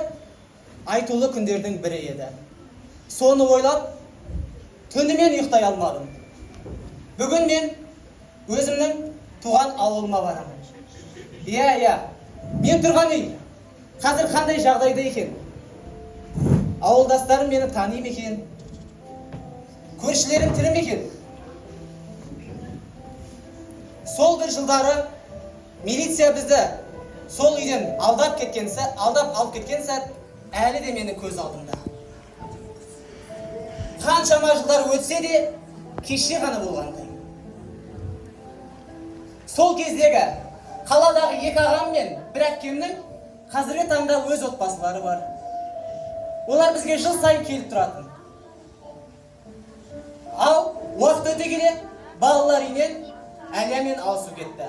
айтулы күндердің бірі еді. Соны ойлап, түнімен ұйықтай алмадым. Бүгін мен өзімнің туған ауылыма барамын. Иә, мен тұрған үй қазір қандай жағдайда екен? Ауылдастарым мені тани ма екен? Көршілерім тірі ме екен? Сол бір жылдары милиция бізді сол үйден алдап алып кеткен сәт әлі де менің көз алдымда. Қаншама жылдар өтсе де кеше ғана болғандай. Сол кездегі қаладағы екі ағам мен бір әпкемнің қазіргі таңда өз отбасылары бар. Олар бізге жыл сайын келіп тұратын. Ал уақыт өте келе балалар үйінен Әлия мен Алсу кетті.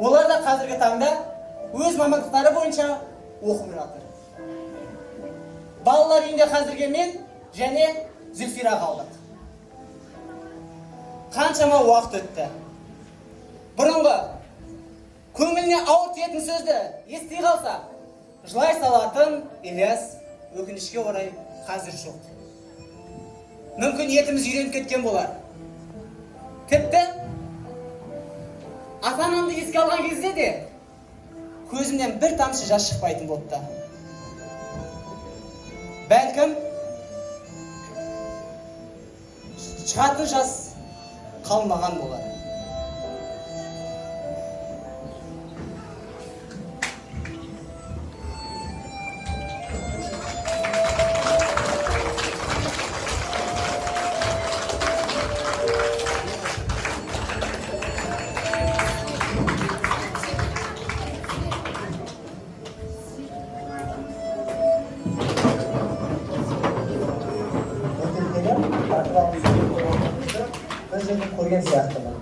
Олар да қазіргі таңда өз мамандықтары бойынша оқып жатыр. Балалар үйінде қазірге мен және Зүлфира қалдық. Қаншама уақыт өтті. Бұрынғы көңіліне ауыр тиетін сөзді ести қалса, жылай салатын Ильяс өкінішке орай қазір жоқ. Мүмкін етіміз үйреніп кеткен болар. Тіпті ата-анамды еске алған кезде де көзімнен бір тамшы жас шықпайтын болыпты. Бәлкім шығатын жас қалмаған болар. сатып алып сурет қойған қызды бір жерде көрген сияқтымын.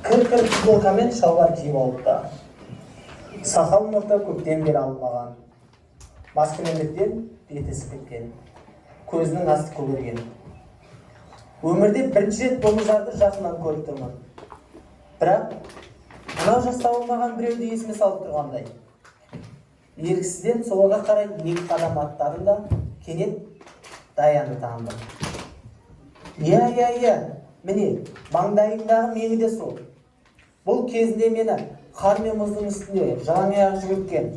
Кір-кір футболка мен шалбар киіп алыпты. Сақал мұрты көптен бері алынбаған. Маскүнемдіктен беті ісіп кеткен. Көзінің асты көгерген. Өмірде бірінші рет бомждарды жақыннан көріп тұрмын. Бірақ мынау жас табылмаған біреуді есіме салып тұрғандай. Еріксізден соларға қарай екі қадам аттадым да, кенет Даянды таныдым. Иә, иә, иә, міне, маңдайымдағы меңі де сол. Бұл кезінде мені қар мен мұздың үстінде жалаң аяқ жүгірткен,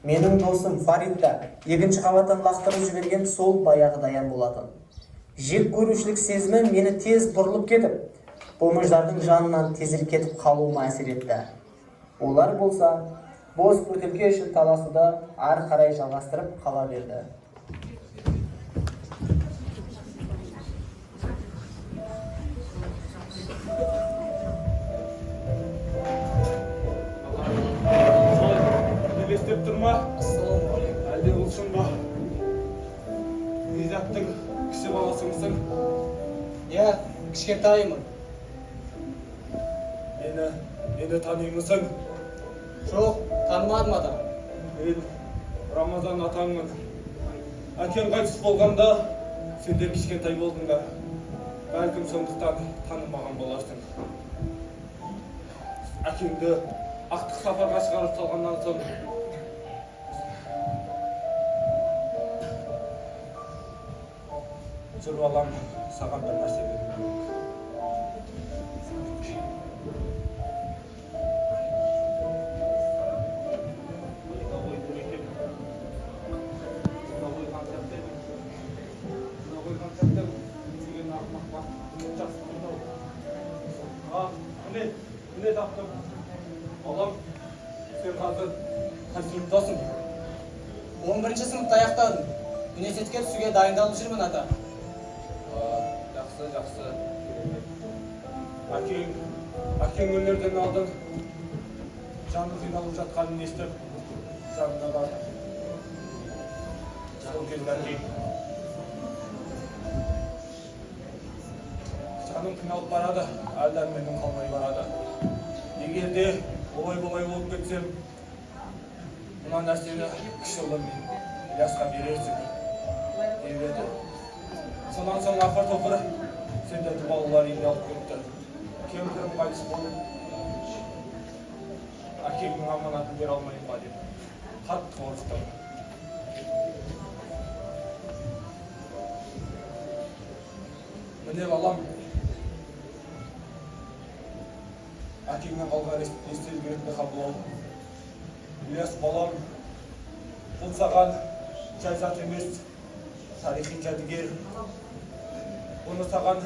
менің досым Фаридті екінші қабаттан лақтырып жіберген сол баяғы Даян болатын. Жек көрушілік сезімі мені тез бұрылып кетіп, бомждардың жанынан тезірек кетіп қалуыма әсер етті. Олар болса, бос бөтелке үшін таласуды ары қарай жалғастырып қала берді. Солай елестеп тұр ма? Ассалаумағалейкум. Әлде бұл шын ба? Ғизаттың кіші баласымысың? Иә, кішкентайымын. Мені танимысың? Жоқ, танымадым, ата. Мен Рамазан атаңмын. Әкең қайтыс болғанда сендер кішкентай болдыңдар. Бәлкім, сондықтан танымаған боларсың. Әкеңді ақтық сапарға шығарып салғаннан соң жүр, балам, саған бір нәрсе беруім керек. Қайда қойдым екен? Мына қойған сәтте едім. Мына қойған сәтте деген ақымақ жақсы тұрды-ау. А, міне, міне, таптым. Балам, сен қазір қай сыныптасың? 11 сыныпты аяқтадым. Университетке түсуге дайындалып жүрмін, ата. А, жақсы, жақсы, керемет. Әкең өлерден алдын жаны қиналып жатқанын естіп, жанына бардым. Сол кезде әкең: «Жаным қиналып барады, әл дәрменім қалмай барады. Егер де олай бұлай болып кетсем, мына нәрсені кіші ұлым Ильясқа берерсің», — деп еді. Сонан соң апыр топыр сендерді балалар үйіне алып кетті. Кемпірім қайтыс болып, әкеңнің аманатын бере алмайын ба деп қатты қорықтым. Міне, балам, әкеңнен қалған естелік ретінде қабыл ал. Ильяс балам, бұл саған жай зат емес, тарихи жәдігер. Бұны саған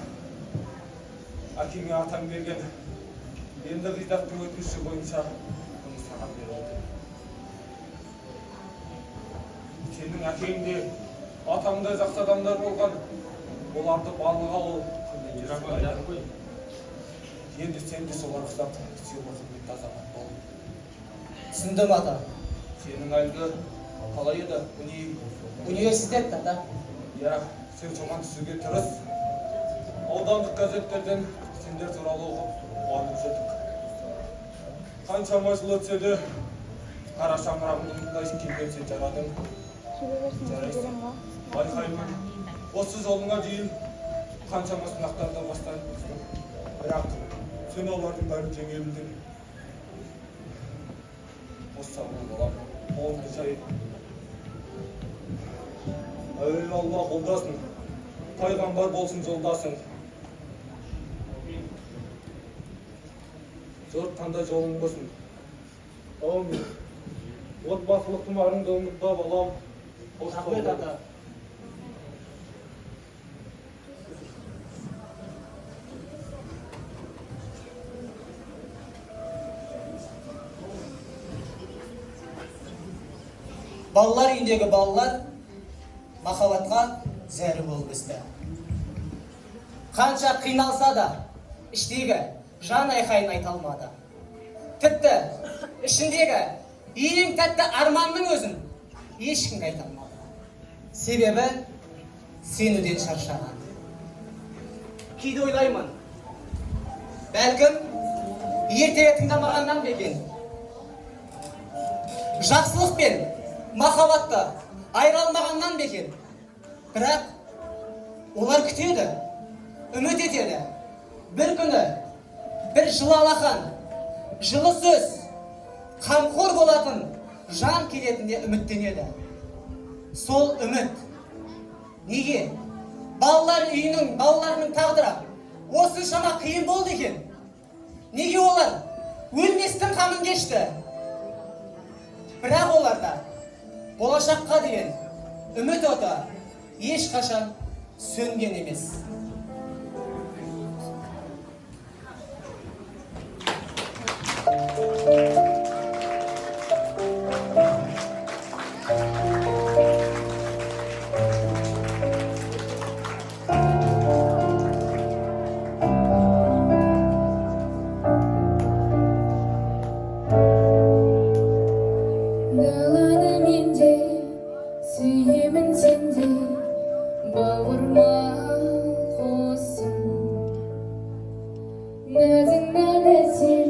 әкеңе атаң берген. Енді Ғизаттың өтініші бойынша бұны саған беріп отырмын. Сенің әкең де, атаң да жақсы адамдар болған. Оларды барлығы алу. Енді сен де солар ұқсап сыйлы, құрметті азамат бол. Түсіндім, ата. Сенің әлгі қалай еді, Университет, ата. Иә, сен соған түсуге тырыс. Аудандық газеттерден сендер туралы оқып, қуанып жүрдік. Қаншама жыл өтсе де, қара шаңырағымды ұмытпай келген сен жарадың. Жарайсың. Байқаймын, осы жолыңа дейін қаншама сынақтарды бастан өткіздің, бірақ сен олардың бәрін жеңе білдің. Қос сау бол, балам, қолыңды жайып. Әуелі Алла қолдасын, пайғамбар болсын жолдасың. Жұрт қандай жолың болсын. Әумин. Отбасылық тұмарыңды ұмытпа, балам. Қош сау Рахмет, бол. ата. Балалар үйіндегі балалар махаббатқа зәру болып өсті. Қанша қиналса да, іштегі жан айқайын айта алмады. Тіпті ішіндегі ең тәтті арманның өзін ешкімге айта алмады. Себебі сенуден шаршаған. Кейде ойлаймын, бәлкім, ертегі тыңдамағаннан ба екен? Жақсылық пен махаббатты айыра алмағаннан ба екен? Бірақ олар күтеді, үміт етеді. Бір күні бір жылы алақан, жылы сөз, қамқор болатын жан келетініне үміттенеді. Сол үміт неге балалар үйінің балаларының тағдыры осыншама қиын болды екен? Неге олар өлместің қамын кешті? Бірақ оларда болашаққа деген үміт оты ешқашан сөнген емес. Даланы мен де сүйемін, сендей бауырмал құсым. Назыңнан әсем,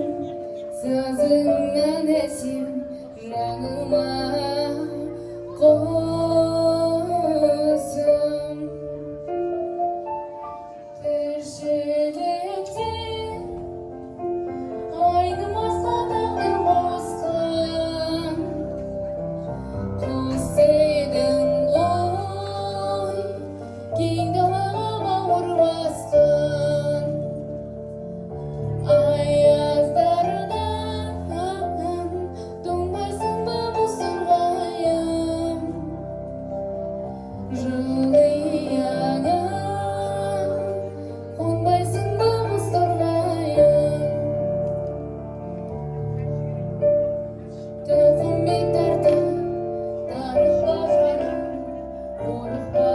сазыңнан әсем, жаңылма, құсым. Тіршілікте айнымасқа тағдыр қосқан құс едің ғой, кең далаға бауыр басқан. Аяздардан тоңбайсың ба, бозторғайым? Жылы ұяңа қонбайсың ба, бозторғайым? Тоқымбет тартып, тарықпа, жарым, қорықпа,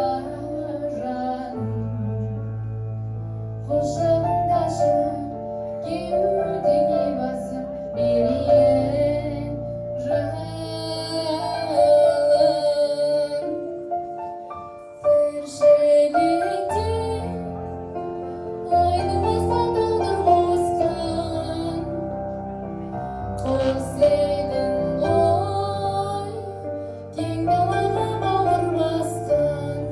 жаным. Құшағыңдашы, кеудеңе басып берейін жалын. Тіршілікте айнымасқа тағдыр қосқан құс едің ғой, кең далаға бауыр басқан.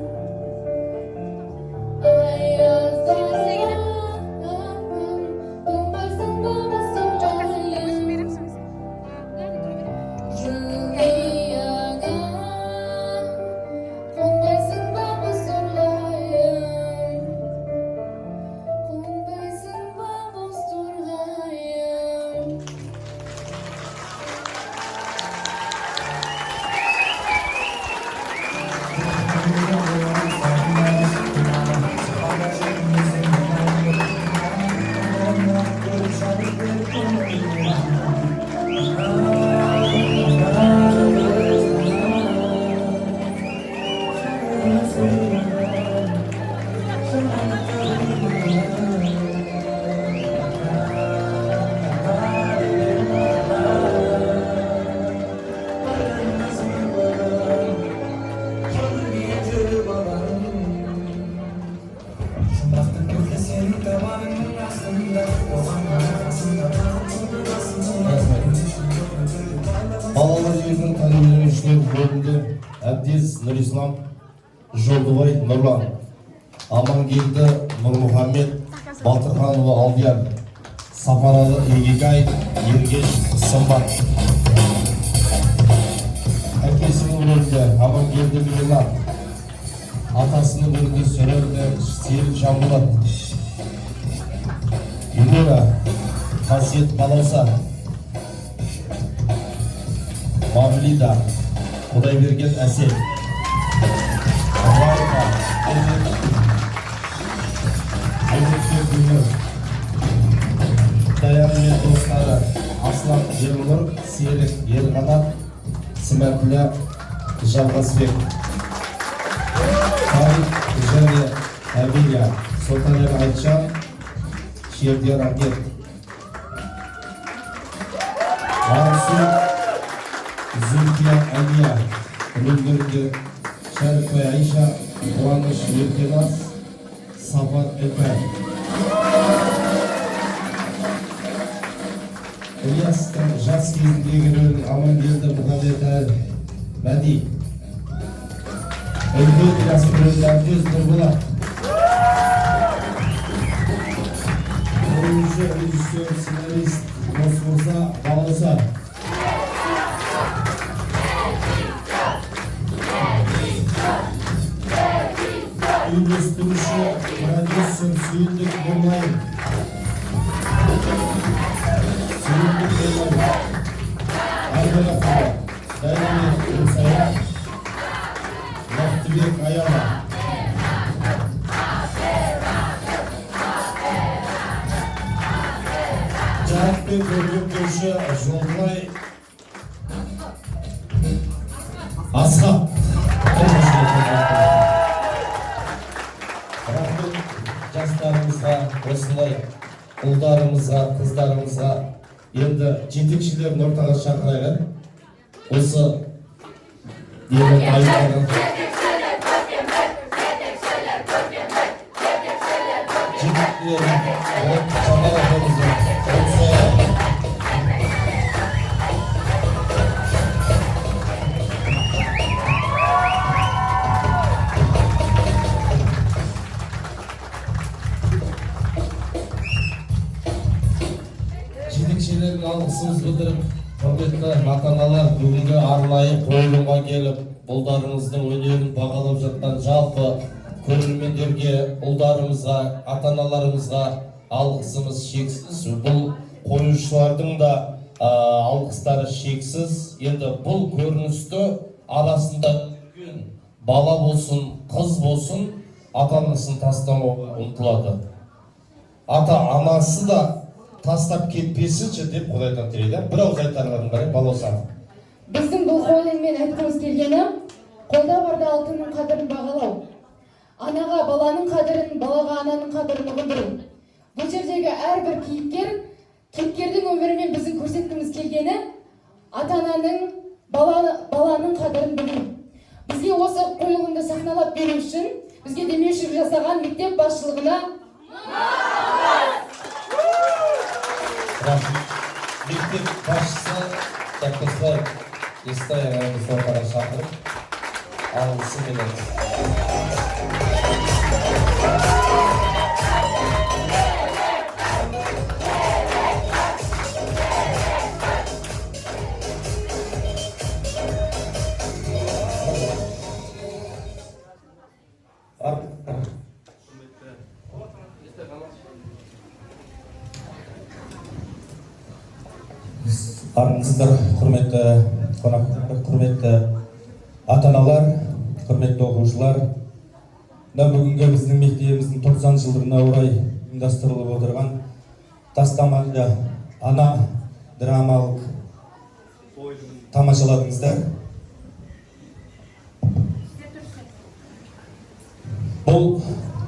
Аяздардан тоңбайсың ба, бозторғайым? Жылы ұяңа қонбайсың ба, бозторғайым? Қонбайсың ба, бозторғайым? Балалар үйінің тәрбиеленушілер рөлінде Әбдез Нұрислам, Жолдыбай Нұрлан, Амангелді Нұрмұхаммед, Батырханұлы Алдияр, Сапаралы Егегай, Ергеш Сымбат. Әкесінің рөлінде Амангелді Милан, атасының рөлінде Сөрелді Серік Жанболат, Юлера Қасиет Балауса, Мавлида Құдайберген Әсел, Райка Үмітбек Гүлнұр, Даян мен достары Аслан Ернұр, Серік Ерқанат, Смәтілә Жалғасбек, Фарид және Әмия, Сұлтанәлі Айтжан, Шердияр Ахмет, Арсу Зүлфия Әмия рөлдерінде Шәріпбай Айша, Қуаныш Еркеназ, Сапар Эльпай. Ілиястың жас кезіндегі рөлін Амангелді Мұхаммед Мәди. Үлкен Ілиястың рөлін Әбдез Нұрболат. Қоюшы, режиссер, сценарист Досмырза Балауса. Үйлестіруші, продюсер Сүйіндік Нұрлайын. Сүйіндік Нұрлайын. Арбалақова, Дәурен Мұсая, Бақтыбек Аяла. Жарықпен көркемдеуші Жолдыбай Асхат. Рахмет жастарымызға, осындай ұлдарымызға, қыздарымызға. Енді жетекшілерін ортаға шақырайық. Осы нені дайындаған жетекшілерін Жамал апамызды, Отсая. Жетекшілерге алғысымыз білдіріп, құрметті ата-аналар, бүгінгі арнайы қойылымға келіп, ұлдарыңыздың өнерін бағалап жатқан жалпы көрермендерге, ұлдарымызға, ата-аналарымызға алғысымыз шексіз. Бұл қоюшылардың да алғыстары шексіз. Енді бұл көріністі арасында үлкен бала болсын, қыз болсын, ата-анасын тастамауға ұмтылады. Ата-анасы да тастап кетпесінші деп Құдайдан тілейді. Бір ауыз айтарларың бар, Балауса. Біздің бұл қойылыммен айтқымыз келгені, қолда барда алтынның қадірін бағалау. Анаға баланың қадірін, балаға ананың қадірін ұғындыру. Бұл жердегі әрбір кейіпкер, кейіпкердің өмірімен біздің көрсеткіміз келгені, ата-ананың, баланың қадірін білу. Бізге осы қойылымды сахналап беру үшін бізге демеушілік жасаған мектеп басшылығына рахмет. Мектеп басшысы Жаппасбаев Естай ағайымызды ортаға шақырып, алғысыменен. Армысыздар, құрметті қонақтар, құрметті ата-аналар, құрметті оқушылар. Мына бүгінгі біздің мектебіміздің 90 жылдығына орай ұйымдастырылып отырған Тастамашы ана драмалық тамашаладыңыздар. Бұл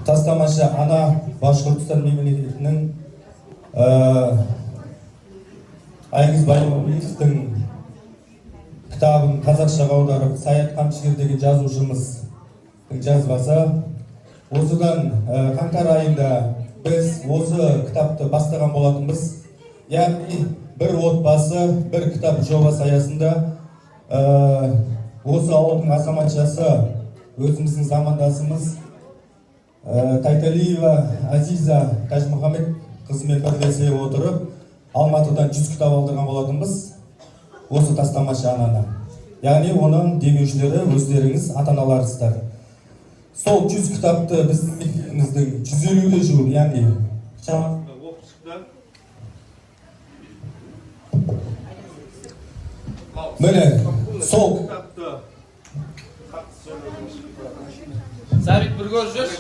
Тастамашы ана Башқұртстан мемлекетінің Айгиз Баймағамбетовтің кітабын қазақшаға аударып, Саят Қамшыгер деген жазушымыздың жазбасы. Осыдан қаңтар айында біз осы кітапты бастаған болатынбыз. Яғни бір отбасы, бір кітап жобасы аясында осы ауылдың азаматшасы, өзіміздің замандасымыз Тайталиева Азиза Тәжмұхамед қызымен бірлесе отырып, Алматыдан 100 кітап алдырған болатынбыз осы Тастамашы ананы. Яғни оның демеушілері өздеріңіз, ата-аналарыңыздар. Сол 100 кітапты біздің мектебіміздің 150-ге жуық, яғни оқып шықты. Міне, сол кітапты Сәбит, бір көріп жүрші.